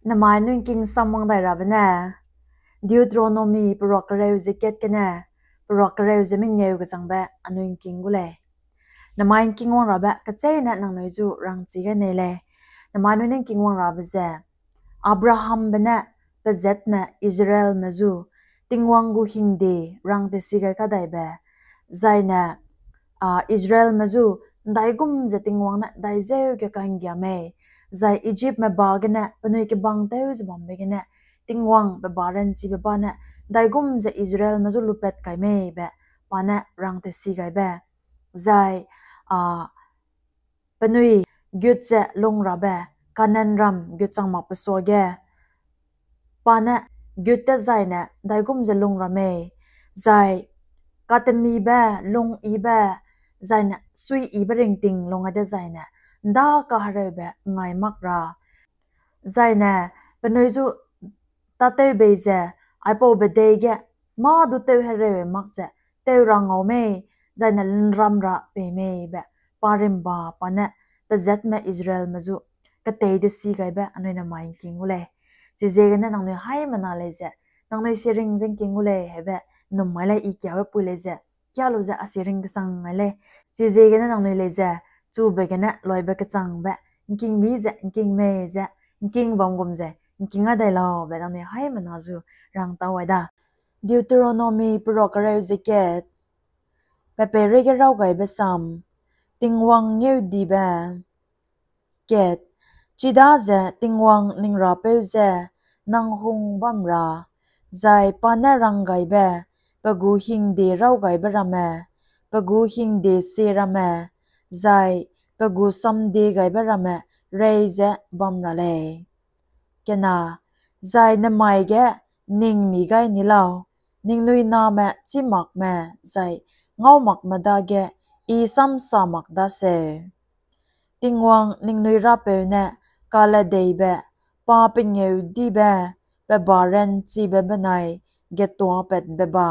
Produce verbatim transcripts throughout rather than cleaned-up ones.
Namai anui ’ngking sam wang dai rabe ne, Deuteronomi peruak kereu ze kat gene peruak kereu ze mengeu kechangbe anui ’ngking gu lei. Namai ’ngking wang rabe kecheîne nangnui zu rangchi gai nei lei. Namai anui ne ’ngking wang rabe ze, Abrahambe ne pezatme Israelme zu Tingwang gu hingde rang tesi gai kadaibe, zaine, a, Israelme zu ’ndaigum ze Tingwang ne ’ndaizeu ge ka'nggia mei, zai Ijipme ba gene penui kebang tew ze bambe gene Tingwang pe ba ranchibe ba ne ’ndaigum ze Israelme zu lupat kai mei be pa ne rang tesi gaibe, zai, a, penui gut ze lung rabe Kanaanram gut chang makbe suage, pa ne gut tezaine ’ndaigum ze lung ra mei, zai katemibe, lungyibe, zaine suiyibe ringting lung gai dezaine ’nda kahereube ’ngngai mak ra, zaine penui zu tâtew bei ze, aipaube dei ge mâ du tewhereu mak ze tew ra ngau mei, zaine ’nram ra pei mei be pa rimba pa ne pezatme Israelme zu ketei desi gaibe anui namai ’ngking gu lei. Chiziegene nangnui haimena lei ze, nangnui siring ze ’ngking gu lei hebe, ’nnum mai lei, i kiabe pui lei ze, kia lu ze a siring kesang ngai lei. Chiziegene nangnui lei ze, chube gene loibe kechangbe ’ngking mi ze, ’ngking mei ze, ’ngking bam gum ze ’ngking a dai lau be nangnui haimena zu rang tau wai da. Deuteronomi peruak kereu ze kat, pe peireige raw gaibe sam, Tingwang ngeudibe. Kat, chidaze Tingwang ning Rapeu je nang hung bam ra, zai pa ne rang gaibe pe gu hingde raw gaibe ramme, pe gu hingde sie ramme, zai pe gu samdie gaibe ramme rei ze bam ra lei. Kena, zai nemai ge ning mi gai ni lau, ningnui name chîmakme zai ngaumakme dage I samsa mak daseu. Tingwang ningnui Rapeu ne kaledeibe, pa pengêudibe, pe ba ranchibe benai getuapatbe ba.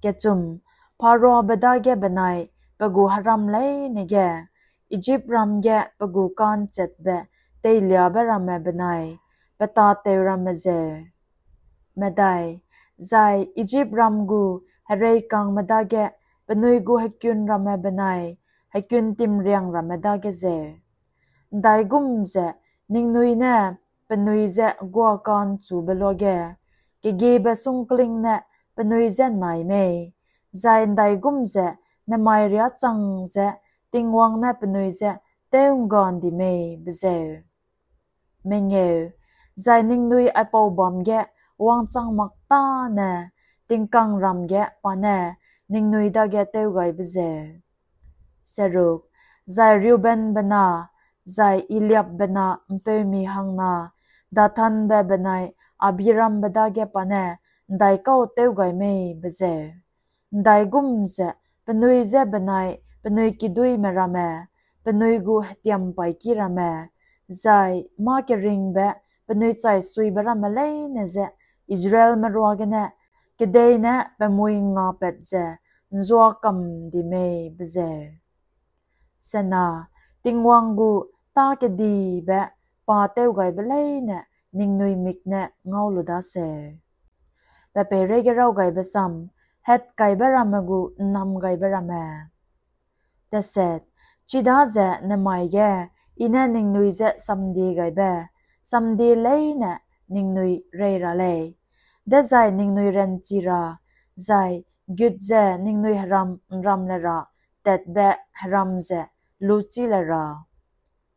Kechum, Pharaobe dage benai pe gu heram leine ge, Ijipram ge pe gu ka'nchetbe teiliabe ramme benai pe tâtew ramme zeu. Medai, zai Ijipram gu hereikangme dage penui gu hekun ramme benai hekun timriang ramme dage zeu. ’Ndaigum ze ningnui ne penui je guâ ka'nchube luage, kegiebe sungkling ne penui je nai mei, zai ’ndaigum ze nemai riâ chang ze Tingwang ne penui je tew'ngga ’ndi mei be zeu. Mengeu, zai ningnui aipau bâm ge wangchang mak tâne tingkangram ge pa ne ningnui dage tewgaibe zeu. Seruk, zai Reubenbe na, zai Eliabbe na ’mpeumi hangna, Dathanbe benai Abirambe dage pa ne ’ndaikau tewgai mei be zeu. ’Ndaigum ze penui je benai penui kiduîme ramme, penui gu hetiampaîki ramme, zai mâ keringbe penui chaisuibe ramme leine je Israelme ruagene kedei ne pe mui ngapat ze ’nzua kam ’ndi mei be zeu. Sena, Tingwang gu tâ kedibe pa tewgaibe leine ningnui mik ne ngau lu daseu. Pe peireige raw gaibe sam, hetkaibe ramme gu ’nnam gaibe ramme. Deset, chidaze nemai ge I ne ningnui je samdie gaibe, samdie leine ningnui rei ra lei, dezai ningnui ranchi ra, zai gut ze ningnui heram ’nram le ra tatbe heram ze luchî le ra.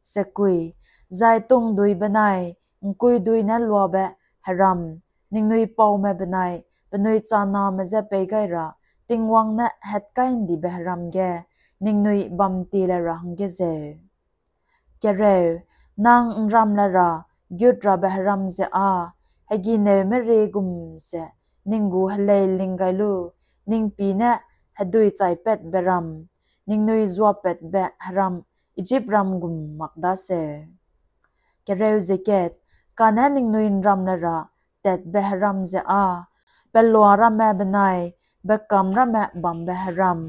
Sekui, zai tungdui benai ’ngkuidui ne luabe heram, ningnui paume benai penui chaname je pei gai ra Tingwang ne hetkai ’ndibe heram ge ningnui bamtie le ra hangge zeu. Kereu, nang ’nram le ra gut rabe heram ze â, hegineume rie gum ze ning gu helei ling gai lu, ning pî ne hedui chaipatbe ram, ningnui zuapatbe heram Ijipram gum mak daseu. Kereu ze kat, kane ningnui ’nram le ra tatbe heram ze â, pelua ramme benai bekâm ramme bambe heram,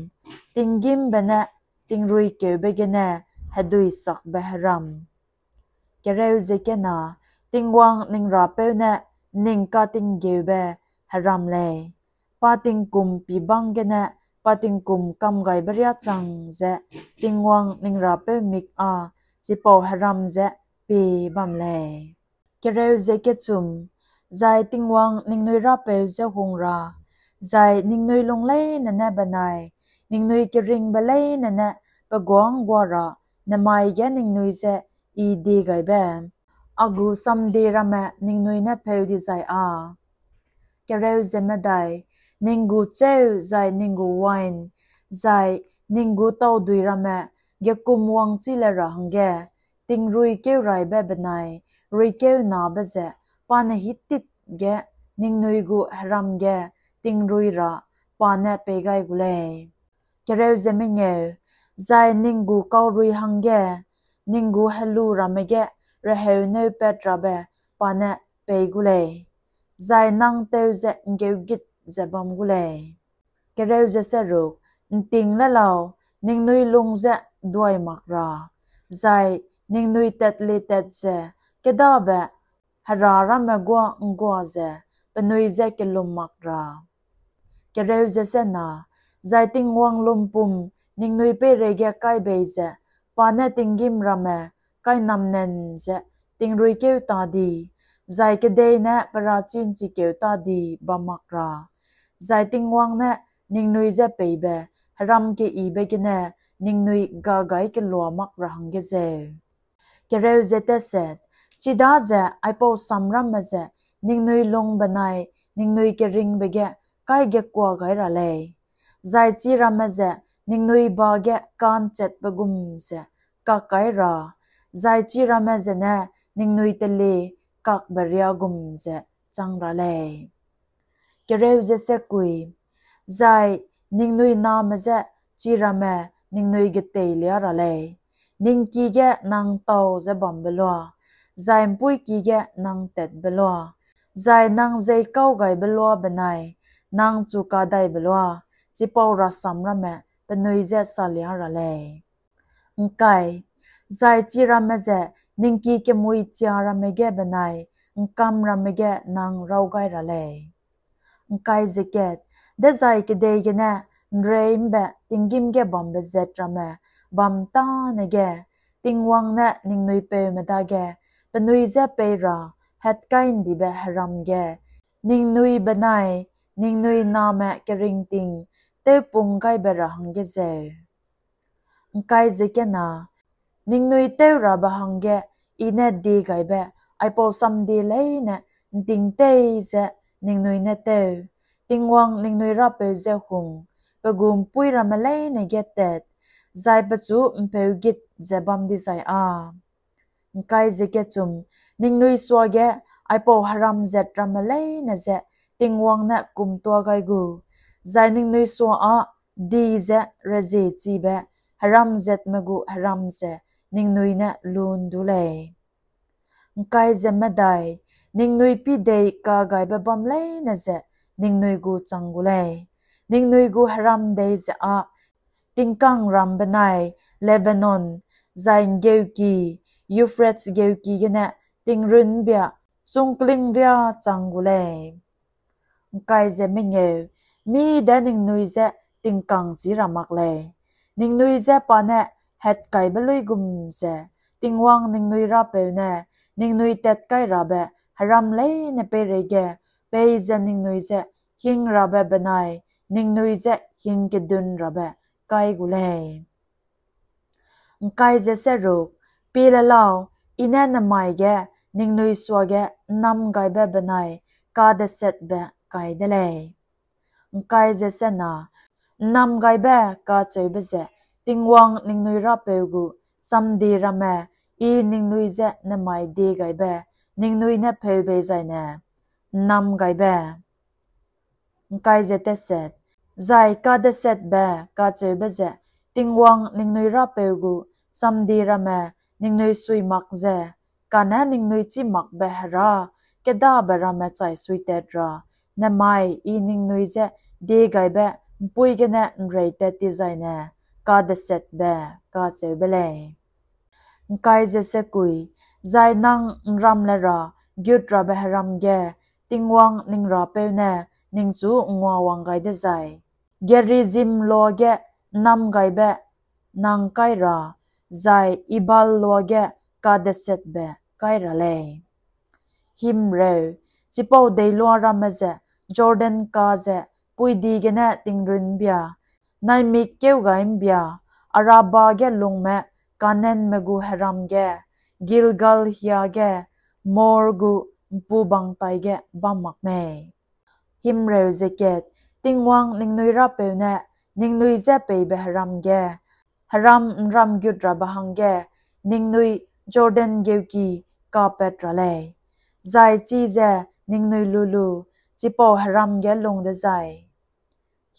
tinggîmbe ne tingruikeube gene hedui sakbe heram. Kereu ze kena, Tingwang ning Rapeu ne ning katinggeube heram lei. Pa tingkum pibang gene pa tingkum kamgaibe riâ chang ze Tingwang ning Rapeu mik â chipau heram ze pie bam lei. Kereu ze kechum, zai Tingwang ningnui Rapeu je hung ra, zai ningnui lung leine ne benai ningnui keringbe leine ne pe guâ ’nggua ra nemai ge ningnui je I diegaibe a gu samdie ramme ningnui ne pheu dizai â, Kereu ze medai, ning gu chêu zai ning gu wain, zai ning gu taudui ramme gekum wangchî le ra hangge tingrui keuraibe benai ruikeunabe ze pa ne hîtit ge ningnui gu heram ge tingrui ra pa ne pei gai gu lei. Kereu ze mengeu, zai ning gu kaurui hangge ning gu helu ramme ge reheu nêupat rabe pa ne pei gu lei, zai nang teu ze ’nggeugit ze bam gu lei. Kereu ze seruk, ’nting le lau, ningnui lung je duai mak ra, zai ningnui tatlitat ze kêdabe hera ramme guâ ’nggua ze penui je kellum mak ra. Kereu ze sena, zai Tingwang lumpum ningnui peireige kai bei ze pa ne tinggîm ramme kainamnen ze tingrui kêu ta di, zai kedei ne pe rachî ’nchikeu ta di bam mak ra, zai Tingwang ne ningnui je peibe heram keyibe gene ningnui ga gai kelua mak ra hangge zeu. Kereu ze teset, chidaze aipau samramme ze ningnui lung benai ningnui keringbe ge kaigekua gai ra lei, zai chiramme ze ningnui ba ge ka'nchetbe gum ze kak kai ra, zai chiramme zene ningnui telie kakbe riâ gum ze chang ra lei. Kereu ze sekui, zai ningnui name je chiramme ningnui geteilia ra lei, ningki ge nang tau ze bambe lua, zai ’mpuîki ge nang tatbe lua, zai nang jeikau gaibe lua benai nang chu kadaibe lua, chipau rasam ramme penui je salia ra lei. ’Ngkai, zai chiramme ze ningki kemui chia ramme ge benai ’ngkam ramme ge nang raw gai ra lei. ’Ngkai ze kat, dezai kedei gene ’nrei ’mbe tinggîm ge bambe zat ramme bam tâne ge, Tingwang ne ningnui peume dage penui je pei ra hatkai'ndibe heram ge ningnui benai ningnui name keringting tewpung gaibe ra hangge zeu. ’Ngkai ze kena, ningnui tew rabe hangge I ne diegaibe aipau samdie leine ’nting tei ze ningnui ne tew, Tingwang ningnui Rapeu je hung, pe gu ’mpuî ramme leine ge tat, zai pechu ’mpeugit ze bam dizai â. ’Ngkai ze kechum, ningnui suage aipau heram zat ramme leine ze Tingwang ne kumtuâ gai gu, zai ningnui sua â di ze reziechibe heram zatme gu heram ze ningnui ne lu ’ndu lei. ’Ngkai ze medai, ningnui pîdei kagaibe bâm leine ze ningnui gu chang gu lei. Ningnui gu heram dei ze â tingkangram benai Lebanon, zai ’nggeuki, Euphrates geuki gene tingrun ’mbia sungkling riâ chang gu lei. ’Ngkai ze mengeu, mî de ningnui je tingkangchî ra mak lei. Ningnui je pa ne hatkaibe luigum ze, Tingwang ningnui Rapeu ne ningnui tatkairabe heram leine peireige peize ningnui je hingrabe benai ningnui je hingkedunrabe kai gu lei. ’Ngkai ze seruk, pie le lau, I ne nemai ge ningnui suage ’nnamgaibe benai kadesetbe kai de lei. ’Ngkai ze sena, ’nnamgaibe kacheube ze Tingwang ningnui Rapeu gu samdie ramme I ningnui je nemai diegaibe ningnui ne pheu bei zaine, ’nnamgaibe. ’Ngkai ze teset, zai kadesetbe kacheube ze Tingwang ningnui Rapeu gu samdie ramme ningnui sui mak ze, kane ningnui chî makbe hera kêdabe ramme chai suitat ra nemai I ningnui je diegaibe ’mpuî gene ’nreitat ti zaine kadesetbe kacheube lei. ’Ngkai ze sekui, zai nang ’nram le ra gutrabe heram ge Tingwang ning Rapeu ne ningchu nguawang gai dezai, Gerizim loa ge ’nnamgaibe nang kai ra, zai Ebal loa ge kadesetbe kai ra lei. Himreu, chipau deiloa ramme ze Jordan ka ze puidi gene tingrun ’mbia, naimik kêu gai ’mbia, Araba ge lungme Kanaanme gu heram ge, Gilgal hiage More gu ’mpubang taige bam mak mei. Himreu ze kat, Tingwang ningnui Rapeu ne ningnui je peibe heram ge, heram ’nram gutrabe hangge ningnui Jordan geuki kapat ra lei, zai chize ningnui lu lu chipau heram ge lung dezai.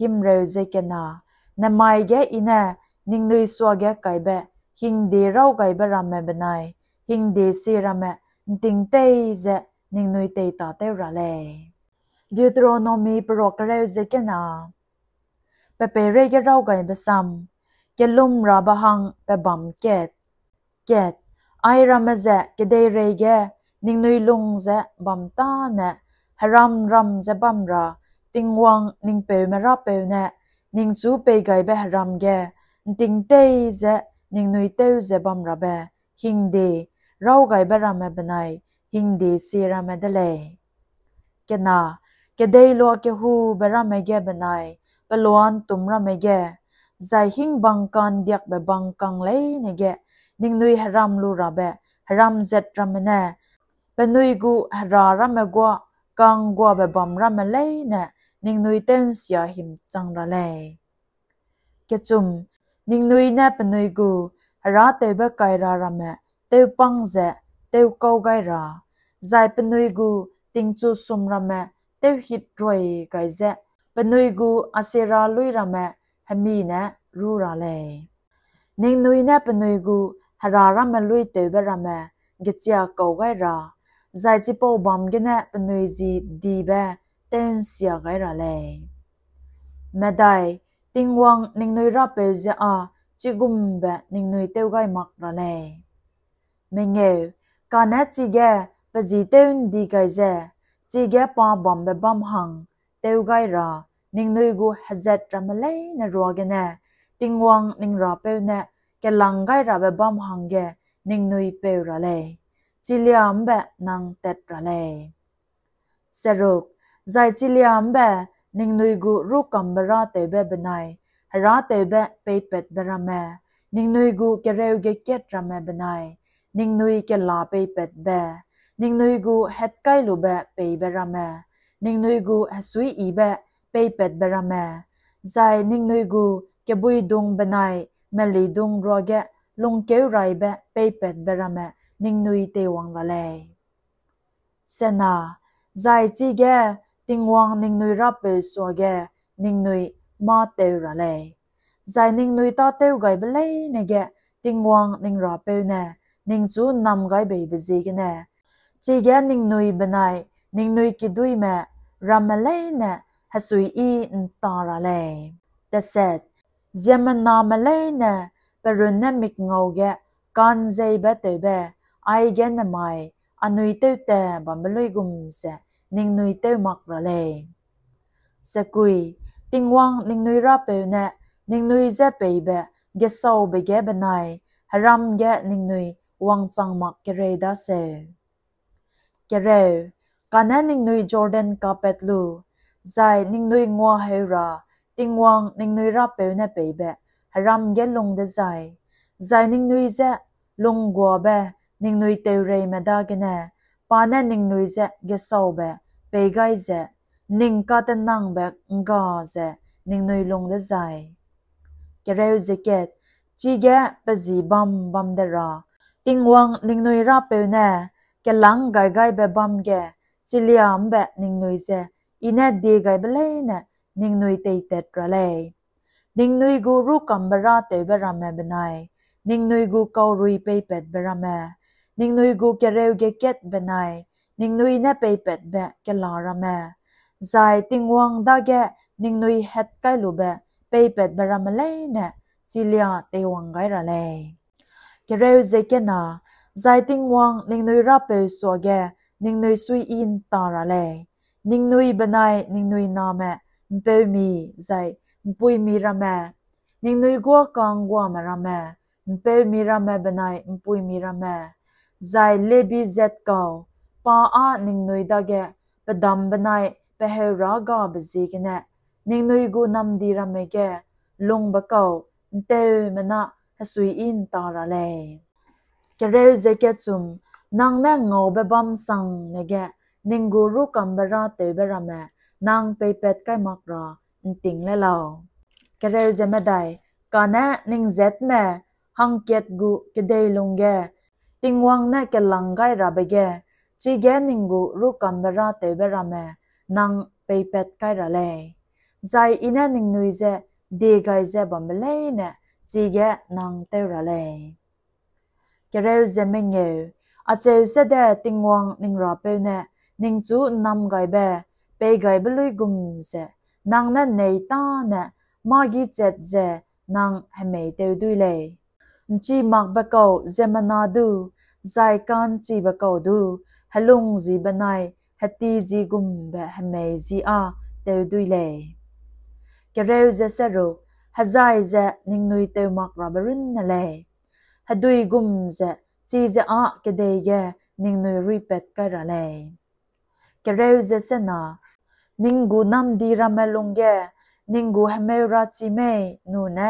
Himreu ze kena, nemai ge I ne ningnui suage kaibe hingde rawgaibe ramme benai hingde sie ramme ’nting tei ze ningnui teitatew ra lei. Deuteronomi peruak kereu ze kena. Pe peireige rawgaibe sam, kelum rabe hang pebâm kat. Kat, airamme ze kedeireige ningnui lung ze bam tâne, heram ram ze bam ra Tingwang ning peume Rapeu ne ningchu peigaibe heram ge ’nting tei ze ningnui tew ze bam rabe hingde rawgaibe ramme benai hingde sie ramme de lei. Kena, kedeiloa kehube ramme ge benai peloa ’ntûm ramme ge, zai hingbang ka'ndiakbe bang kang leine ge ningnui heram lu rabe heram zat ramme ne penui gu hera ramme guâ ka'ngguabe bam ramme leine ningnui tew'nsia himchang ra lei. Kechum, ningnui ne penui gu herâtewbe kai ra ramme tewpâng ze tewkau gai ra, zai penui gu tingchu sum ramme tewhit ruai gai ze penui gu Asera luî ramme hemi ne rû ra lei. Ningnui ne penui gu hera ramme luîtewbe ramme gechia kau gai ra, zai chipau bâm gene penui ji dibe tew'nsia gai ra lei. Medai, Tingwang ningnui Rapeu je â chigumbe ningnui tew gai mak ra lei. Mengeu, kane chige pe ji tew'ndi gai ze, chige pa bambe bâm hang tew gai ra ningnui gu hezat ramme leine ruagene Tingwang ning Rapeu ne kelang gai rabe bâm hangge ningnui peu ra lei, chilia ’mbe nang tat ra lei. Seruk, zai chilia ’mbe ningnui gu rûkambe râtewbe benai herâtewbe peipatbe ramme, ningnui gu kereu gekat ramme benai ningnui kela peipatbe, ningnui gu hetkailube peibe ramme, ningnui gu hesuiyibe peipatbe ramme, zai ningnui gu kebuidung benai melidung ruage lungkeu raibe peipatbe ramme ningnui teiwang ra lei. Sena, zai chige Tingwang ningnui Rapeu suage ningnui mâ-teu ra lei, zai ningnui tâ tewgaibe leine ge Tingwang ning Rapeu ne ningchu ’nnam gai beibe ziegene, chige ningnui benai ningnui kiduîme ramme leine hesuiyi ’nta ra lei. Teset, ziemmename leine pe runne mikngau ge ka'nzeibe tewbe, aige nemai anui tewtat bambe luigum ze ningnui tew mak ra lei. Sekui, Tingwang ningnui Rapeu ne ningnui je peibe gesaube ge benai heram ge ningnui wangchang mak kerei daseu. Kereu, kane ningnui Jordan kapat lu, zai ningnui nguaheu ra Tingwang ningnui Rapeu ne peibe heram ge lung dezai, zai ningnui je lungguabe ningnui teureime dagene pa ne ningnui je gesaube pei gai ze, ning katenangbe ’ngga ze ningnui lung dezai. Kereu ze kat, chige pe ji bam bam de ra Tingwang ningnui Rapeu ne kelâng gai gaibe bâm ge chilia ’mbe ningnui je I ne diegaibe leine ningnui teitat ra lei. Ningnui gu rûkambe râtewbe ramme benai ningnui gu kaurui peipatbe ramme, ningnui gu kereu gekat benai ningnui ne peipatbe kela ramme, zai Tingwang dage ningnui hetkailube peipatbe ramme leine chilia teiwang gai ra lei. Kereu ze kena, zai Tingwang ningnui Rapeu suage ningnui suiyi ’nta ra lei. Ningnui benai ningnui name, ’mpeumi, zai ’mpuimi ramme, ningnui guâ ka'ngguame ramme, ’mpeumi ramme benai ’mpuimi ramme, zai Lebi zat kau, pa â ningnui dage pedam benai peheu ra gabe ziegene, ningnui gu namdi ramme ge lungbe kau ’nteumena hesuiyi ’nta ra lei. Kereu ze kechum, nang ne ngaube bâm sangne ge ning gu rûkambe râtewbe ramme nang peipat kai mak ra ’nting le lau. Kereu ze medai, kane ning zatme hangkat gu kedei lungge Tingwang ne kelâng gai rabe ge, chige ning gu rûkambe râtewbe ramme nang peipat kai ra lei, zai I ne ningnui je die gai ze bambe leine chige nang tew ra lei. Kereu ze mengeu, acheu sede Tingwang ning Rapeu ne ningchu ’nnamgaibe, peigaibe luigum ze, nang ne nei tâne mâ gî chat ze nang hemei tew dui lei. ’Nchi makbe kau ziemmena du, zai ka'nchibe kau du, helung ji benai heti ji gumbe hemei ji â tew dui lei. Kereu ze seruk, hezai ze ningnui tew mak rabe runne lei. Hedui gum ze chize â kedei ge ningnui ruipat kai ra lei. Kereu ze sena, ning gu namdi ramme lungge, ning gu hemeu rachi mei, nune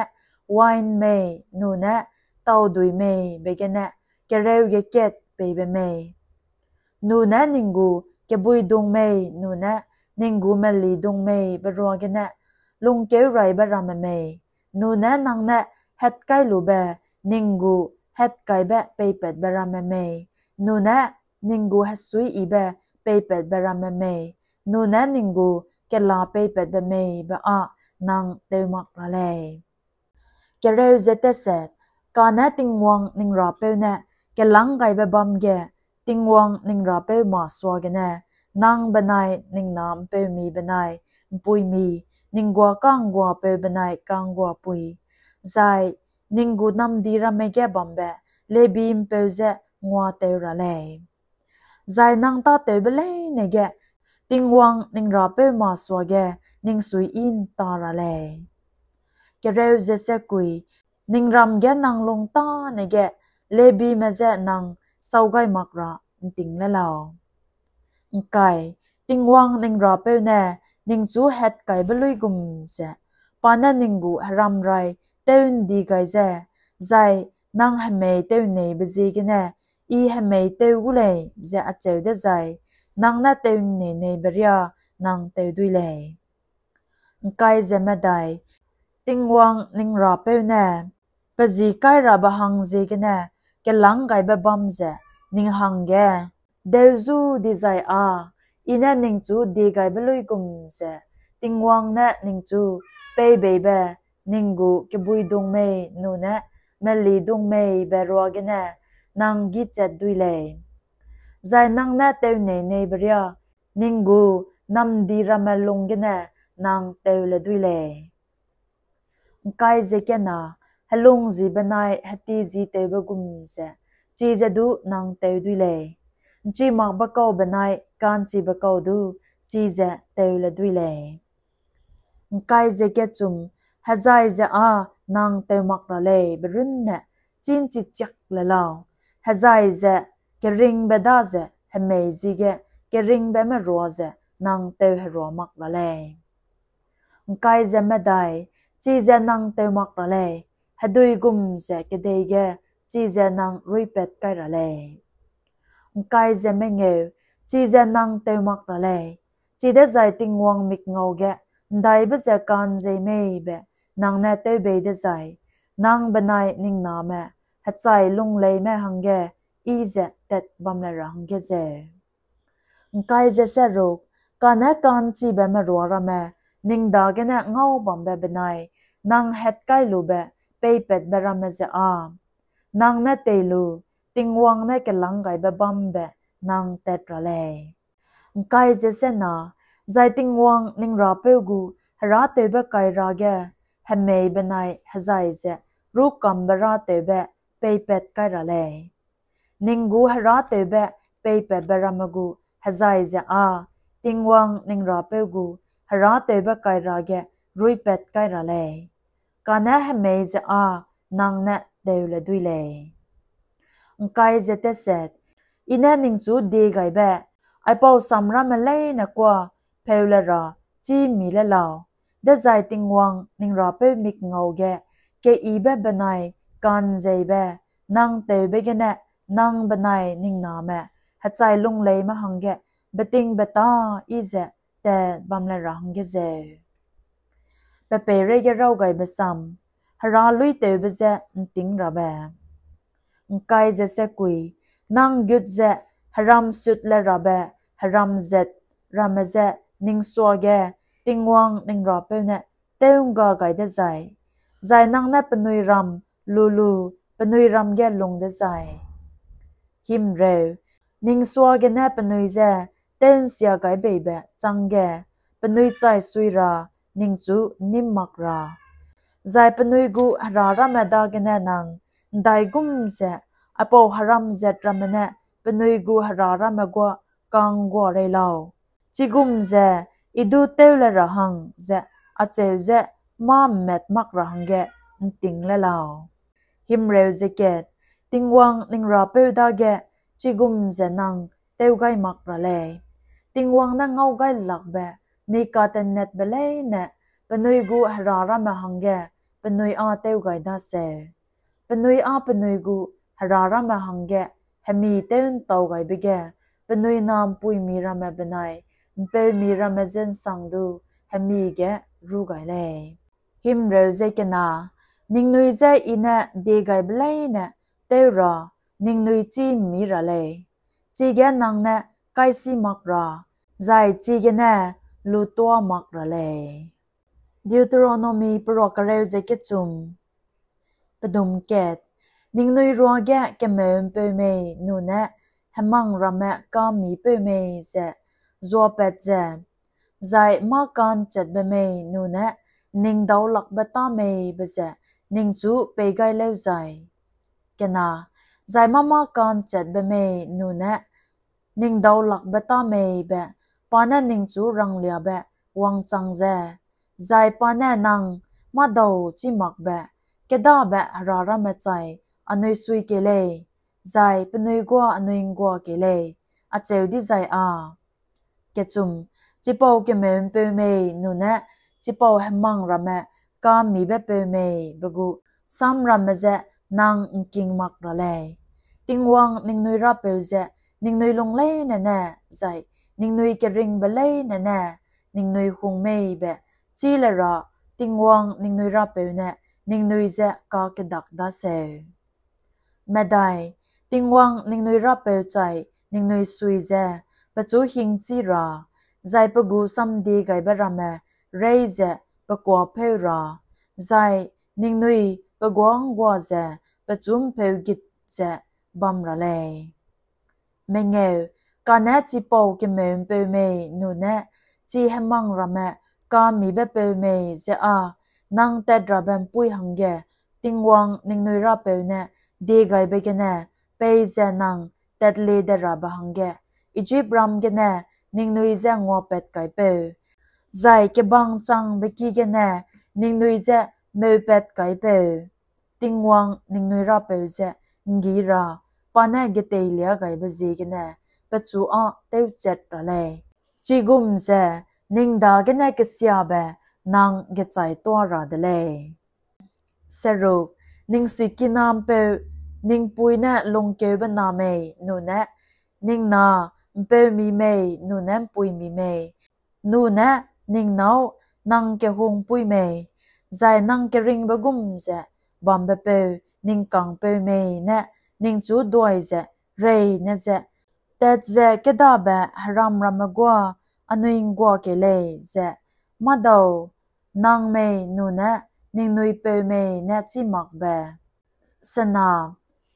wain mei, nune taudui mei be gene kereu ge kat peibe mei, nune ning gu kebuidung mei, nune ning gu melidung mei be ruagene lungkeuraibe ramme mei, nune nang ne hatkailube ning gu hatkaibe peipatbe ramme mei, nune ning gu hesuiyibe peipatbe ramme mei, nune ning gu kela peipatbe mei be â nang tew mak ra lei. Kereu ze teset, kane Tingwang ning Rapeu ne kelâng gaibe bâm ge, Tingwang ning Rapeu masuagene, nang benai ning na ’mpeumi benai ’mpuimi, ning guâ ka'ngguapeu benai ka'ngguapui, zai ning gu namdi ramme ge bambe Lebi ’mpeu je nguatew ra lei. Zai nang tâtewbe leine ge Tingwang ning Rapeu masuage ning suiyi ’nta ra lei. Kereu ze sekui, ning ram ge nang lung tâne ge Lebime je nang sau gai mak ra ’nting le lau. ’Ngkai, Tingwang ning Rapeu ne ningchu hatkaibe luigum ze, pa ne ning gu heramrai tew'ndi gai ze, zai nang hemei tew'nneibe ziegene I hemei tew gu lei ze acheu dezai, nang ne tew'nnei neibe riâ nang tew dui lei. ’Ngkai ze medai, Tingwang ning Rapeu ne pe ji kairabe hang ziegene kelâng gaibe bâm ze ning hangge deu zu dizai â, I ne ningchu diegaibe luigum ze, Tingwang ne ningchu peibeibe ning gu kebuidung mei nune melidung mei be ruagene nang gîchat dui lei. Zai nang ne tew'nnei neibe riâ ning gu namdi ramme lung gene nang tew le dui lei. ’Ngkai ze kena, helung ji benai heti ji tewbe gum ze, chize du nang tew dui lei. ’Nchi makbe kau benai ka'nchibe kau du chize tew le dui lei. ’Ngkai ze kechum, hezai ze â nang tew mak ra lei be runne chî ’nchi chiak le lau. Hezai ze keringbe daze hemei ji ge keringbe merua ze nang tew herua mak ra lei. ’Ngkai ze medai, chize nang tew mak ra lei, hedui gum ze kedei ge chize nang ruipat kai ra lei. ’Ngkai ze mengeu, chize nang tew mak ra lei, chidezai Tingwang mikngau ge ’ndaibe ze ka'njei mei be nang ne tew bei dezai, nang benai ning name hechai lungleime hangge I ze tat bam le ra hangge zeu. ’Ngkai ze seruk, kane ka'nchibe merua ramme ning dagene ngau bambe benai nang hatkailoube peipatbe ramme ze â, nang ne tei lu, Tingwang ne kelâng gaibe bâm be nang tat ra lei. ’Ngkai ze sena, zai Tingwang ning Rapeu gu herâtewbe kaira ge hemei benai hezai ze rûkambe râtewbe peipat kai ra lei. Ning gu herâtewbe peipatbe ramme gu hezai ze â Tingwang ning Rapeu gu herâtewbe-kaira ge ruipat kai ra lei; kane hemei ze â nang ne teu le dui lei. ’Ngkai ze teset, I ne ningchu diegaibe, aipau samramme leine kuâ pheu le ra chî ’mmi le lau, dezai Tingwang ning Rapeu mikngau ge keyibe benai ka'nzeibe nang tewbe gene nang benai ning name hechai lungleime hangge betingbeta yi ze tat bam le ra hangge zeu. Pe peireige raw gaibe sam, Hera luitewbe je ’ntîng rabe. ’Ngkai ze sekui, nang gut ze heram sut le rabe heram zat ramme je ning suage Tingwang ning Rapeu ne tew'ngga gai dezai, zai nang ne penui ram lu lu penui ram ge lung dezai. Himreu, ning suagene penui je tew'nsia gai beibe chângge penui chai sui ra ningchu ’nnîm mak ra, zai penui gu hera ramme dagene nang ’ndaigum ze aipau heram zat ramme ne penui gu hera ramme guâ ka'nggua rei lau, chigum ze I du tew le ra hang ze acheu je mâ ’mmat mak ra hangge ’ntîng le lau. Himreu ze kat, Tingwang ning Rapeu dage chigum ze nang tew gai mak ra lei: Tingwang ne ngaugailakbe mi katenetbe leine penui gu hera ramme hangge penui â tew gai daseu; penui â penui gu hera ramme hangge hemi tew'ntau gaibe ge penui na ’mpuimi ramme benai ’mpeumi ramme je ’nsang du hemi ge rû gai lei. Himreu ze kena, ningnui je I ne diegaibe leine tew ra ningnui chî ’mmi ra lei, chige nang ne kaisî mak ra, zai chigene lutuâ mak ra lei. Deuteronomi peruak kereu ze kechum. Pedum kat, ningnui ruage kemeu'mpeu mei nune hemang ramme ka'mmipeu mei ze zuapat ze, zai mâ ka'nchetbe mei nune ’nningdaulakbe tâ mei be ze ningchu pei gai lêuzai, kena, zai mâ mâ ka'nchetbe mei nune ’nningdaulakbe tâ mei be pa ne ningchu rangliabe wangchang ze, zai pa ne nang mâdau chî makbe kêdabe hera ramme chai anui sui kei lei, zai penui guâ anui ’nggua kei lei, acheu dizai â, kechum, chipau kemeu'mpeu mei nune chipau hemang ramme ka'mmibe peu mei be gu sam ramme je nang ’ngking mak ra lei. Tingwang ningnui Rapeu ze ningnui lung leine ne, zai ningnui keringbe leine ne ningnui hung mei be chî le ra Tingwang ningnui Rapeu ne ningnui je kakedak daseu. Medai, Tingwang ningnui Rapeu chai ningnui sui ze pechu hingchî ra, zai pe gu samdiegaibe ramme reî ze pe kuâpheu ra, zai ningnui pe guâ ’nggua ze pechu ’mpeugit ze bam ra lei. Mengeu, kane chipau kemeu'mpeu mei nune chi hemang ramme ka'mmibe peu mei je â nang tat rabe ’mpuî hangge Tingwang ningnui Rapeu ne diegaibe gene peize nang tatlie de rabe hangge, Ijipram gene ningnui je nguapat kaipeu, zai kebang changbe ki gene ningnui je meupat kaipeu, Tingwang ningnui Rapeu ze ’nggî ra pa ne geteilia gaibe ziegene pechu â tewchat ra lei; chigum ze ning dagene kesiabe nang gechai tuâ ra de lei. Seruk, ning sikina ’mpeu ning pui ne lungkeube na mei nune ning na ’mpeumi mei nune ’mpuimi mei, nune ning nâu nang kehungpui mei, zai nang keringbe gum ze bambepeu ning kangpeu mei ne ningchu duai ze reîne ze, tat ze kêdabe heram ramme guâ anui ’nggua kei lei ze mâdau nang mei nune ningnui peu mei ne chî makbe, sena,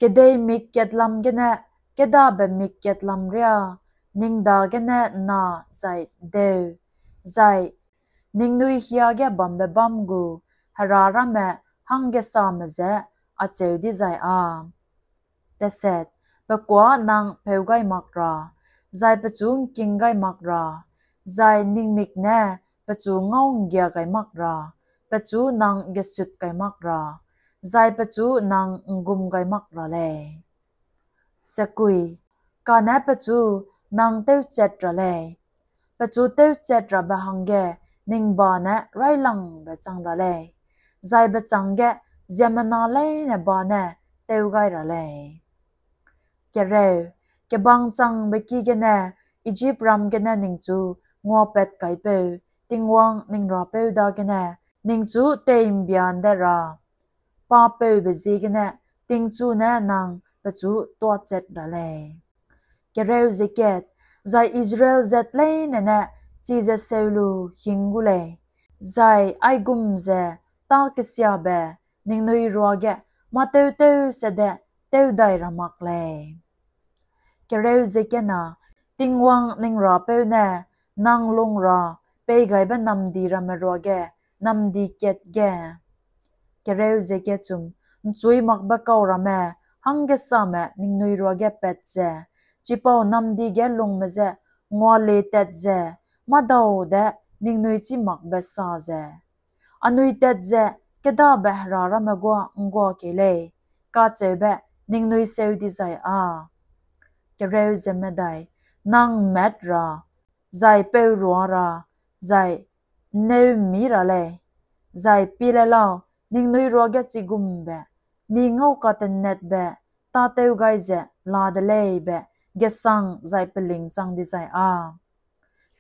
kedei mik katlam gene kêdabe mik katlam riâ ning dagene na zai deu, zai ningnui hiage bambe bâm gu hera ramme hanggesame je acheu dizai â, teset, pe kuâ nang peu gai mak ra, zai pechu ’ngking gai mak ra, zai ning mik ne pechu ngau'nggia gai mak ra, pechu nang gesut gai mak ra, zai pechu nang ’nggum gai mak ra lei. Sekui, kane pechu nang tewchat ra lei. Pechu tewchat rabe hangge ning ba ne raîlangbe chang ra lei, zai bechângge ziemmena leine ba ne tew gai ra lei. Kereu, kebang changbe ki gene, Ijipram gene ningchu nguapat kaipeu, Tingwang ning Rapeu dagene, ningchu tei'mbian de ra, pa peube ziegene, tingchu ne nang pechu tuâchat ra lei. Kereu ze kat, zai Israel zat leine ne chize seu lu hing gu lei, zai aigum ze tâ kesiabe ningnui ruage mâ-tewtew sede tewdai ra mak lei. Kereu ze kena, Tingwang ning Rapeu ne nang lung ra peigaibe namdi ramme ruage namdi kat ge. Kereu ze kechum, ’nchui makbe kau ramme hanggesame ningnui ruage pat ze, chipau namdi ge lungme je ngualie tat ze, mâdau de ningnui chî makbe sa ze, anui tat ze kêdabe hera ramme guâ ’nggua kei lei, kacheube ningnui seu dizai â. Kereu ze medai, nang mat ra, zai peurua ra, zai ’nneumî ra lei, zai pie le lau, ningnui ruage chigumbe, mi ngau katenetbe, tâtew gai ze la de lei be gesang zai peling chang dizai â.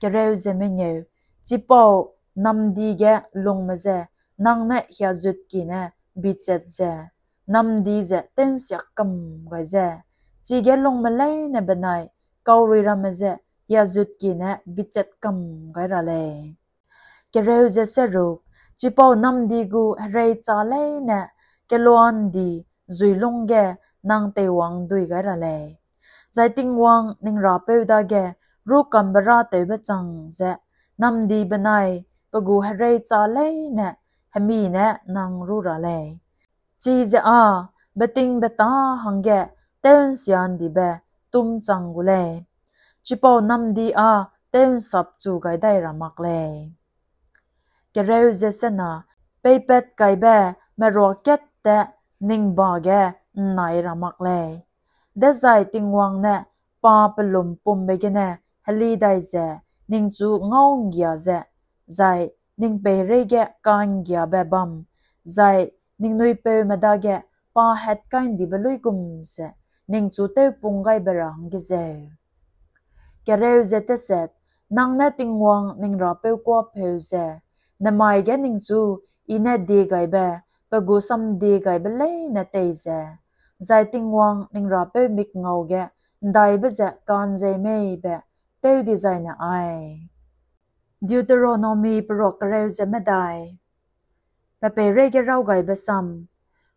Kereu ze mengeu, chipau namdi ge lungme je nang ne hiazutki ne bichat ze, namdi ze tew'nsiak kam gai ze, chige lungme leine benai kaurui ramme je hiazutki ne bichat kam gai ra lei. Kereu ze seruk, chipau namdi gu hereicha leine keloa ’ndi zuilung ge nang teiwang dui gai ra lei. Zai Tingwang ning Rapeu dage rûkambe râtewbe chang ze, namdi benai pe gu hereicha leine hemi ne nang rû ra lei. Chize â betingbeta hangge tew'nsia ’ndibe tûm chang gu lei. Chipau namdi â tew'nsapchu gai dai ra mak lei. Kereu ze sena, peipat kaibe merua katte ning ba ge ’nnai ra mak lei. Dezai Tingwang ne pa pe lumpumbe gene heli dai ze, ningchu ngau'nggia ze, zai ning peireige ka'nggiabe bam, zai ningnui peume dage pa hatkai'ndibe luigum ze, ningchu tewpung gai be ra hangge zeu. Kereu ze teset, nang ne Tingwang ning Rapeu kuâ pheu ze, nemai ge ningchu I ne diegaibe, pe gu samdiegaibe leine tei ze, zai Tingwang ning Rapeu mikngau ge ’ndaibe ze ka'nzei mei be tew dizaine ai. Deuteronomi peruak kereu ze medai. Pe peireige raw gaibe sam,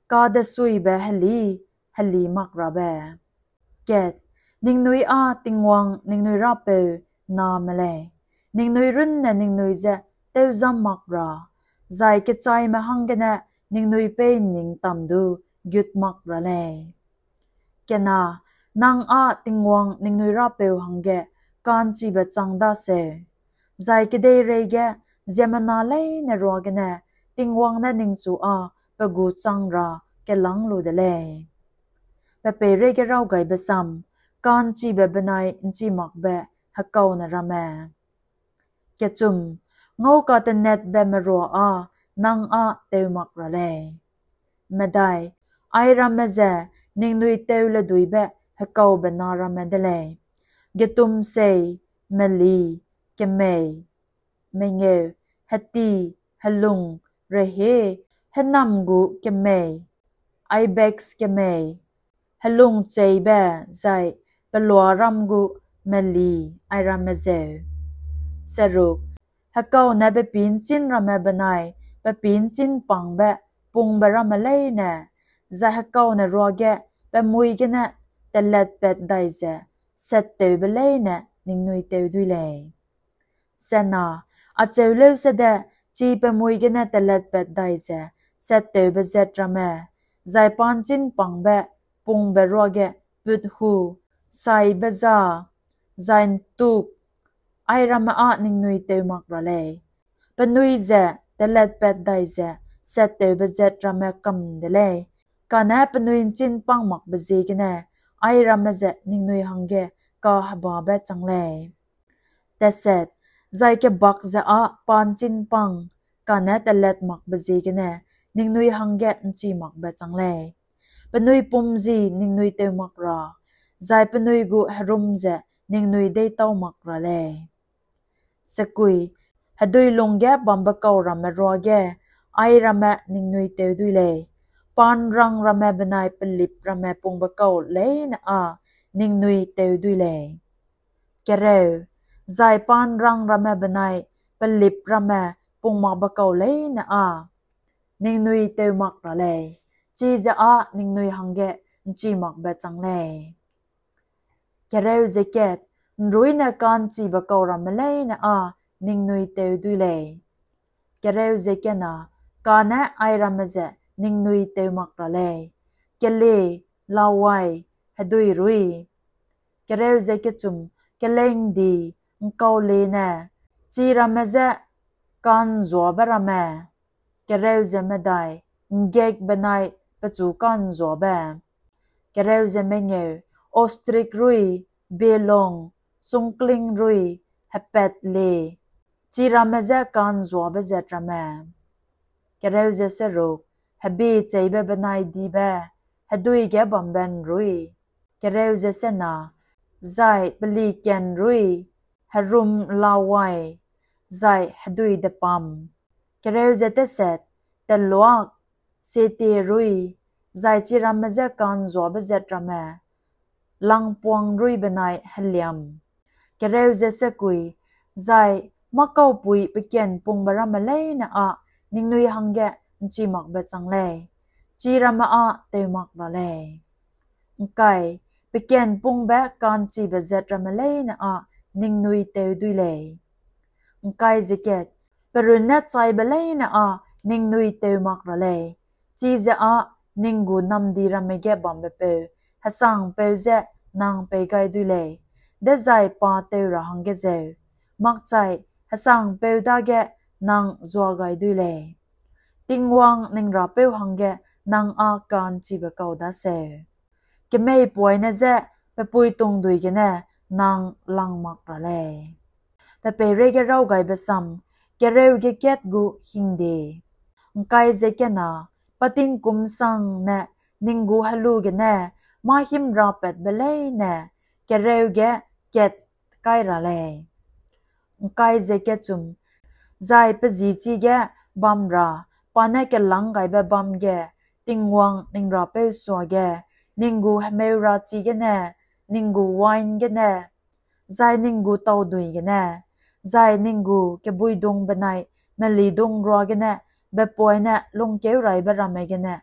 kadesuibe heli, heli mak rabe. Kat, ningnui â Tingwang ningnui Rapeu name lei, ningnui runne ningnui je tewzam mak ra, zai kechaime hanggene ningnui pei ’nning tam du gut mak ra lei. Kena, nang â Tingwang ningnui Rapeu hangge ka'nchibe chang daseu, zai kedeireige ziemmena leine ruagene Tingwang ne ningchu â pe gu chang ra kelâng lu de lei. Pe peireige raw gaibe sam, ka'nchibe benai ’nchi makbe hekaune ramme. Kechum, ngau katenetbe merua â nang â tew mak ra lei. Medai, airamme ze ningnui teu le duibe hekaube na ramme de lei: getumsei, meli, kemei, mengeu, heti, helung, rehie, hênam gu kemei, ibex kemei, helungcheibe zai peluaram gu meli, airamme zeu. Seruk, hekaune pe pî ’nchin ramme benai pe pî ’nchin pangbe pungbe ramme leine, zai hekaune ruage pe mui gene telatpat dai ze sattewbe leine ningnui tew dui lei. Sena, acheu leusede chi pe mui gene telatpat dai ze sattewbe zat ramme, zai pa ’nchin pangbe pungbe ruage put hu, saibe za, zai ’ntuk, airamme â ningnui teu mak ra lei. Penui ze telatpat dai ze sattewbe zat ramme kam de lei, kane penui ’nchîngpang makbe ziegene airamme ze ningnui hangge kahebabe chang lei. Zai kebak ze â pa ’nchîngpang, kane telat makbe ziegene ningnui hangge ’nchi makbe chang lei. Penui pum ji ningnui teu mak ra, zai penui gu herum ze ningnui deîtau mak ra lei. Hedui lungge bambe kau ramme ruage airamme ningnui teu dui lei; pa'nrang ramme benai pelip ramme pungbe kau leine â ningnui teu dui lei. Kereu, zai pa'nrang ramme benai pelip ramme pung makbe kau leine â ningnui teu mak ra lei, chize â ningnui hangge ’nchi makbe chang lei. Kereu ze kat, ’nruine ka'nchibe kau ramme leine â ningnui teu dui lei. Kereu ze kena, kane airamme ze ningnui teu mak ra lei: kelie, lawai, hedui rui. Kereu ze kechum, kelengdi, ’ngkauliene, chiramme je ka'nzuabe ramme. Kereu ze medai, ’nggek benai pechu ka'nzuabe. Kereu ze mengeu, ostrik rui, bielong, sungkling rui, hepat le, chiramme je ka'nzuabe zat ramme. Kereu ze seruk, hebicheibe benai dibe, hedui ge bambe ’nrui. Kereu ze sena, zai peliken rui, herum lawai, zai hedui depam. Kereu ze teset, teluak, setie rui, zai chiramme je ka'nzuabe zat ramme, langpuang rui benai heliam. Kereu ze sekui, zai mâ-kaupui pekienpungbe ramme leine â ningnui hangge ’nchi makbe chang lei, chiramme â teu mak ra lei. ’Ngkai, pekienpungbe ka'nchibe zat ramme leine â ningnui teu dui lei. ’Ngkai ze kat, perunne chaibe leine â ningnui teu mak ra lei, chize â ning gu namdi ramme ge bambepeu hesangpeu je nang pei gai dui lei, dezai pa teu ra hangge zeu, makchai hesangpeu dage nang zua gai dui lei. Tingwang ning Rapeu hangge nang â ka'nchibe kau daseu. Kemeipoine je pe puitungdui gene nang lang mak ra lei. Pe peireige raw gaibe sam, kereu ge kat gu hingde. ’Ngkai ze kena, pa tingkum sangne ning gu helu gene mâ hîmrapatbe leine kereu ge kat kai ra lei. ’Ngkai ze kechum, zai pe ji chige bam ra pa ne kelâng gaibe bâm ge Tingwang ning Rapeu suage ning gu hemeu ra chigene, ning gu wain gene, zai ning gu taudui gene, zai ning gu kebuidung benai melidung ruagene bepoine lungkeuraibe ramme gene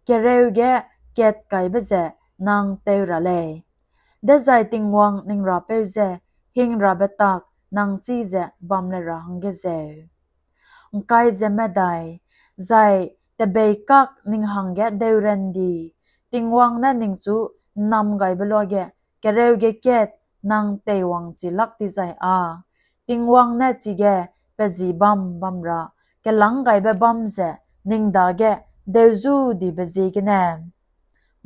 kereu ge kat kaibe ze nang teu ra lei, dezai Tingwang ning Rapeu je hingrabe tak nang chize bam le ra hangge zeu. ’Ngkai ze medai, zai tebeikak ning hangge deuren di, Tingwang ne ningchu ’nnam gaibe luage kereu ge kat nang teiwangchi lak dizai â, Tingwang ne chige pe ji bâm bam ra kelâng gaibe bâm ze ning dage deu zu dibe ziegene.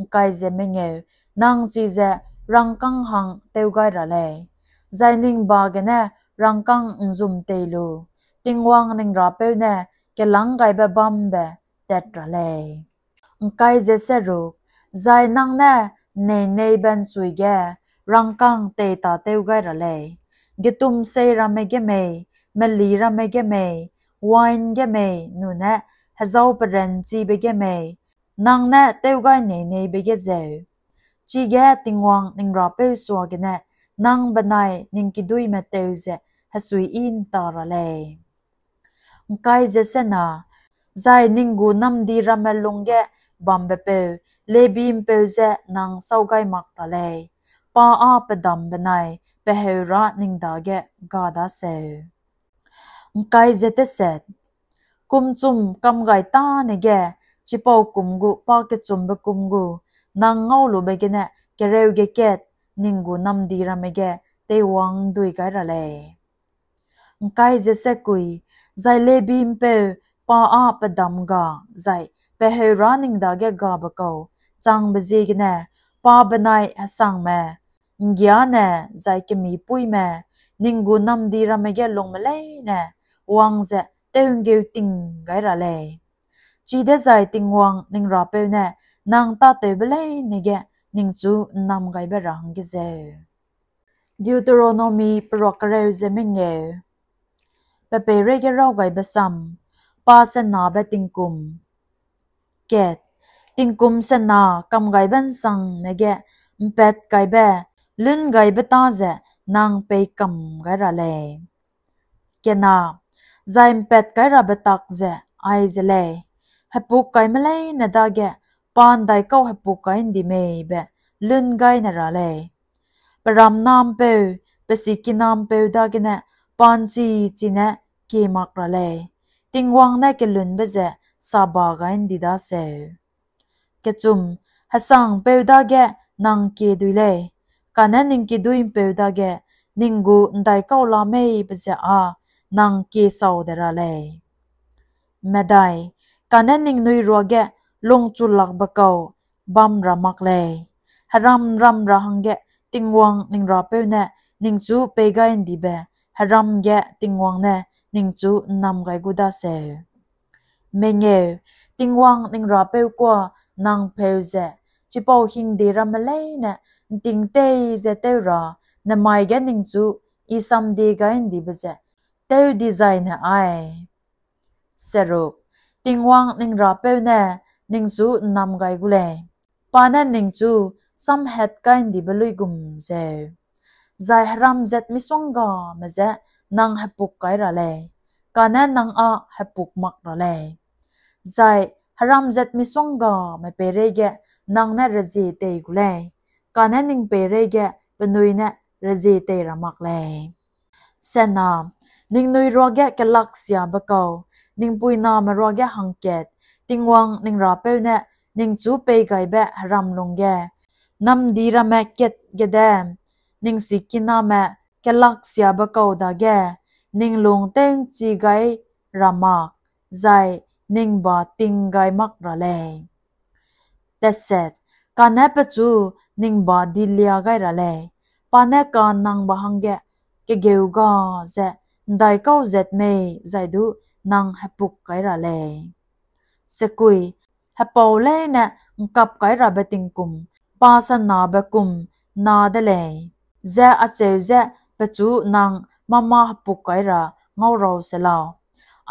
’Ngkai ze mengeu, nang chize rangkâng hang tew gai ra lei, zai ning ba gene rangkâng ’nzum tei lu, Tingwang ning Rapeu ne kelâng gaibe bâmbe tat ra lei. ’Ngkai ze seruk, zai nang ne ’nneineibe ’nchui ge rangkâng tei tâtew gai ra lei, getumsei ramme ge mei, meli ramme ge mei, wain ge mei, nune hezau peranchibe ge mei, nang ne tew gai neineibe ge zeu. Chige Tingwang ning Rapeu suagene nang benai ning kiduîme teu ze hesuiyi ’nta ra lei. ’Ngkai ze sena, zai ning gu namdi ramme lungge bambepeu Lebi'mpeu je nang sâu gai mak ra lei, pa â pedam benai pe heurâ ning dage ga daseu. ’Ngkai ze teset, kumchum kam gai tâne ge, chipau kum gu pakechumbe kum gu nang ngaulube gene kereu ge kat ning gu namdi ramme ge teiwang dui gai ra lei. ’Ngkai ze sekui, zai Lebi ’mpeu pa â pedam ga, zai pe heurâ ning dage gabe kau changbe ziegene, pa benai hesangme, ’nggiâne, zai kemipuime, ning gu namdi ramme ge lungme leine wang ze tew'nggeu ting gai ra lei. Chidezai Tingwang ning Rapeu ne nang tâtewbe leine ge ningchu ’nnam gaibe ra hangge zeu. Deuteronomi peruak kereu ze mengeu. Pe peireige raw gaibe sam, pa senabe tingkum. Kat, tingkum sena kam gaibe ’nsangne ge ’mpat gaibe, lun gaibe tâ ze nang pei kam gai ra lei. Kena, zai ’mpat kai rabe tak ze aize lei, hepuk kaime leine dage pa ’ndaikau hepuk kai ’ndi mei be lun gai ne ra lei. Pe ramnampeu, pe sikina'mpeu dagene pa ’nchi chine kie mak ra lei. Tingwang ne kelunbe ze saba gai ’ndi daseu. Kechum, hesangpeu dage nang kie dui lei, kane ning kiduî'mpeu dage ning gu ’ndaikau la mei be ze â nang kie sau de ra lei. Medai, kane ningnui ruage lungchulakbe kau bam ra mak lei. Heram ram ra hangge Tingwang ning Rapeu ne ningchu pei gai ’ndibe heram ge Tingwang ne ningchu ’nnam gai gu daseu. Mengeu, Tingwang ning Rapeu kuâ nang pheu ze, chipau hingde ramme leine ’nting tei ze tew ra, nemai ge ningchu I samdie gai ’ndibe ze tew dizai ne ai. Seruk, Tingwang ning Rapeu ne ningchu ’nnam gai gu lei. Pa ne ningchu samhat kai ’ndibe luigum zeu. Zai heram zat misonggame je nang hepuk kai ra lei, kane nang â hepuk mak ra lei. Zai heram zat misonggame peireige nang ne rezie tei gu lei, kane ning peireige penui ne rezie tei ra mak lei. Sena, ningnui ruage kelaksiabe kau, ning puiname ruage hangkat, Tingwang ning Rapeu ne ningchu pei gaibe heram lungge, namdi ramme kat gede, ning sikiname kelaksiabe kau dage, ning lung tew'nchi gai ra mak, zai ning ba ting gai mak ra lei. Teset, kane pechu ning ba dilia gai ra lei, pa ne ka'nnangbe hangge kegeu ga ze ’ndaikau zat mei zai du nang hepuk kai ra lei. Sekui, hepau leine ’ngkap kai rabe tingkum, pa senabe kum na de lei, ze acheu ze pechu nang mâ-mâ hepuk kai ra ngaurau se lau.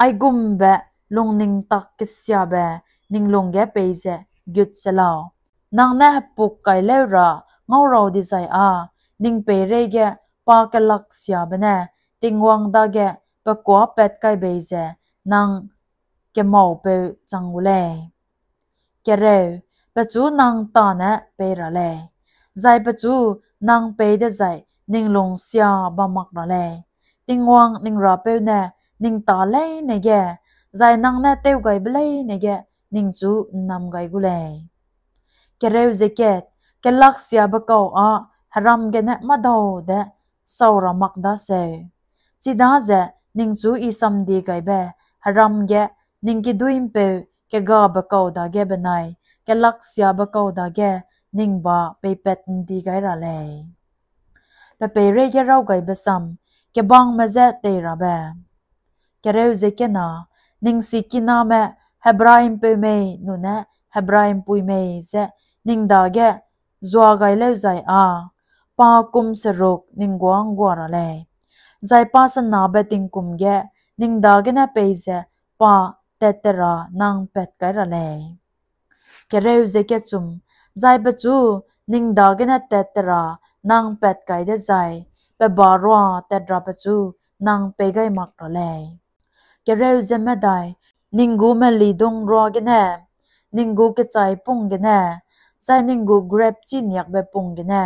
Aigumbe lungning tak kesiabe ning lungge peize gut se lau. Nang ne hepuk kai leu ra ngaurau dizai â, ning peireige pa kelaksiabe ne Tingwang dage pe kuâpat kai bei ze nang kemaupeu chang gu lei. Kereu, pechu nang tâne pei ra lei, zai pechu nang pei dezai ning lung sia bam mak ra lei. Tingwang ning Rapeu ne ning tâ leine ge, zai nang ne tewgaibe leine ge ningchu ’nnam gai gu lei. Kereu ze kat, kelaksiabe kau â heram gene mâdau de sau ra mak daseu. Chidaze ningchu I samdie gaibe heram ge ning kiduî'mpeu kegabe kau dage benai kelaksiabe kau dage ning ba peipat ’ndi gai ra lei. Pe peireige raw gaibe sam, kebangme je tei rabe. Kereu ze kena, ning sikiname Hebrai ’mpeu mei nune Hebrai ’mpui mei ze ning dage zua gai leu zai â, pa kum seruk ning guâ ’nggua ra lei, zai pa senabe tingkum ge ning dagene peize pa tat te ra nang pat kai ra lei. Kereu ze kechum, zai pechu ning dagene tat te ra nang pat kai dezai, pe ba rua tat ra pechu nang pei gai mak ra lei. Kereu ze medai, ning gu melidung ruagene, ning gu kechaipung gene, zai ning gu grepchi niakbe pung gene,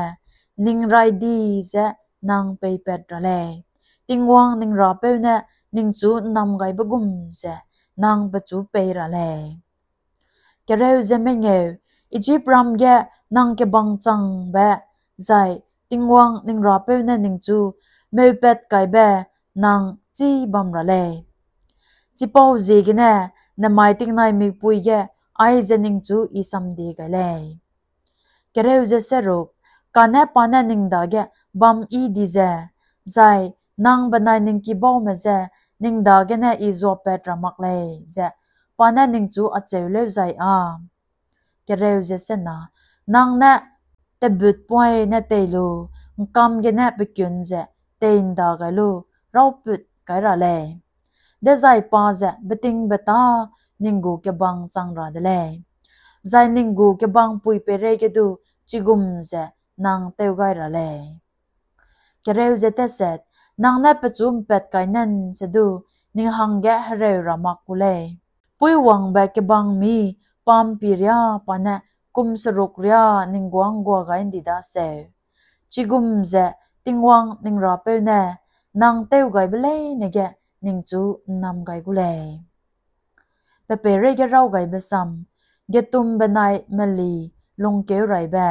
ning rai di ze nang peipat ra lei. Tingwang ning Rapeu ne ningchu ’nnam gaibe gum ze nang pechu pei ra lei. Kereu ze mengeu, Ijipram ge nang kebang changbe, zai Tingwang ning Rapeu ne ningchu meupat kaibe nang chî bam ra lei. Chipau ziegene nemai tingnai mikpui ge aize ningchu I samdie gai lei. Kereu ze seruk, kane pa ne ning dage bam yi di ze, zai nang benai ning kibaume je ning dagene I zuapat ra mak lei ze pa ne ningchu acheu leu zai â. Kereu ze sena, nang ne tebut poine tei lu, ’ngkam gene pekun ze tei ’nda gai lu, rauput kai ra lei. Dezai pa ze betingbeta ning gu kebang chang ra de lei. Zai ning gu kebang pui peireige du chigum ze nang tew gai ra lei. Kereu ze teset, nang ne pechu ’mpat kai nen se du, ning hangge hereu ra mak gu lei. Puiwangbe kebang mî pa ’mpi riâ pa ne kum seruk riâ ning guâ ’nggua gai ’ndi daseu. Chigum ze Tingwang ning Rapeu ne nang tewgaibe leine ge ningchu ’nnam gai gu lei. Pe peireige raw gaibe sam, Getum benai Meli Lungkeuraibe.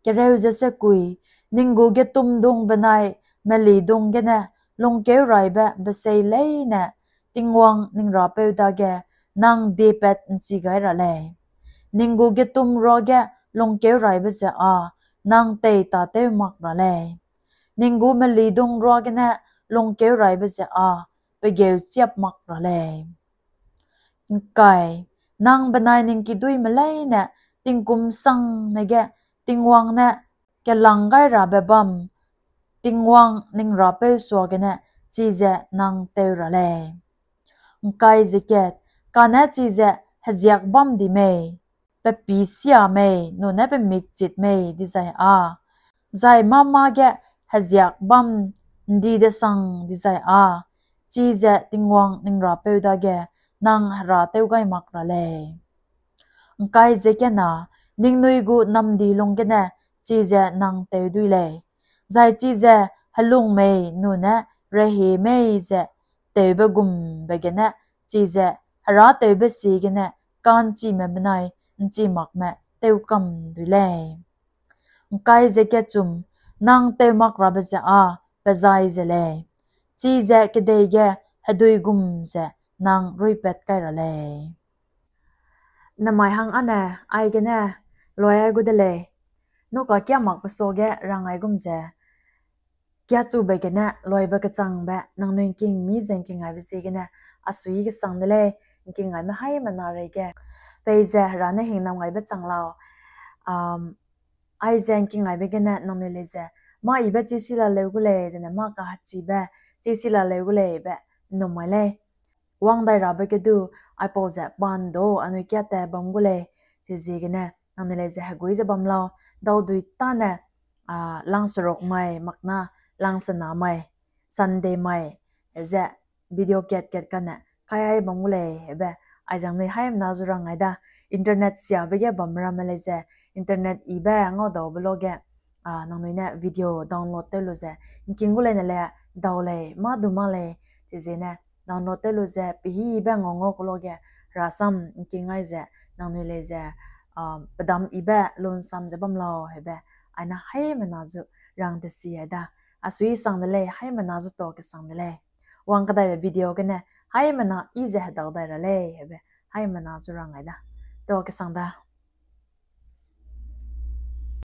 Kereu ze sekui, ning gu getumdung benai melidung gene lungkeuraibe besei leine Tingwang ning Rapeu dage nang diepat ’nchi gai ra lei. Ning gu getum ruage lungkeuraibe ze â nang tei tâtew mak ra lei. Ning gu melidung ruagene lungkeuraibe ze â pegeu chiap mak ra lei. ’Ngkai, nang benai ning kiduîme leine tingkum sangne ge Tingwang ne kelang gai rabe bam, Tingwang ning Rapeu suagene chize nang tew ra lei. ’Ngkai ze kat, kane chize heziak bam di mei, pe pî sia mei, nune pe mik chit mei dizai â, zai mâ-mâ ge heziak bam ’ndi desang dizai â, chize Tingwang ning Rapeu dage nang herâtew gai mak ra lei. ’Ngkai ze kena, ningnui gu namdi lung gene chize nang tew dui lei, zai chize helung mei nune rehie mei ze tewbe gumbe gene chize herâtewbe ziegene ka'nchime benai ’nchi makme tew kam dui lei. ’Ngkai ze kechum, nang tew mak rabe ze â pezai ze lei, chize kedei ge hedui gum ze nang ruipat kai ra lei. Nemai hang âne aigene loi ai gu de lei, nuka kia makbe suage rang ai gum ze, kiachube gene loibe kechangbe nangnui ’ngking mî ze ’ngking aibe ziegene a sui kesang de lei, ’ngking aime haimena reige. Peize Hera ne hingnam gaibe chang lau, um, aize ’ngking aibe gene nangnui lei ze, mâ yibe chisi la leu gu lei, zene mâ kahachibe chisi la leu gu lei be ’nnum mai lei. Wang dai rabe ge du, aipau ze pa ’ndo anui kiate bam gu lei, chiziegene nangnui lei ze hegui ze bam lau, daudui tâne, ah, lang seruk mai, makna lang sena mai, Sunday mai, heze video kat-kat kane kai ai bam gu lei, hebe, aizangnui haimena zu rang ai da, internet siabe ge bam ramme lei ze, internet yibe ngau daube luage, ah, nangnui ne video download tew lu ze, ’ngking gu leine le dau lei, mâ du mâ lei, chiziegene download tew lu ze, pehîbe ngau ngau ku luage, rasam ’ngking ai ze, nangnui lei ze, ah, pedam yibe lunsam ze bam lau, hebe, aine haimena zu rang de si ai da. A sui sang de lei, haimena zu ta kesang de lei. Wang kedaibe video gene haimena yi ze hedau dai ra lei, hebe, haimena zu rang ai da. Ta kesang da.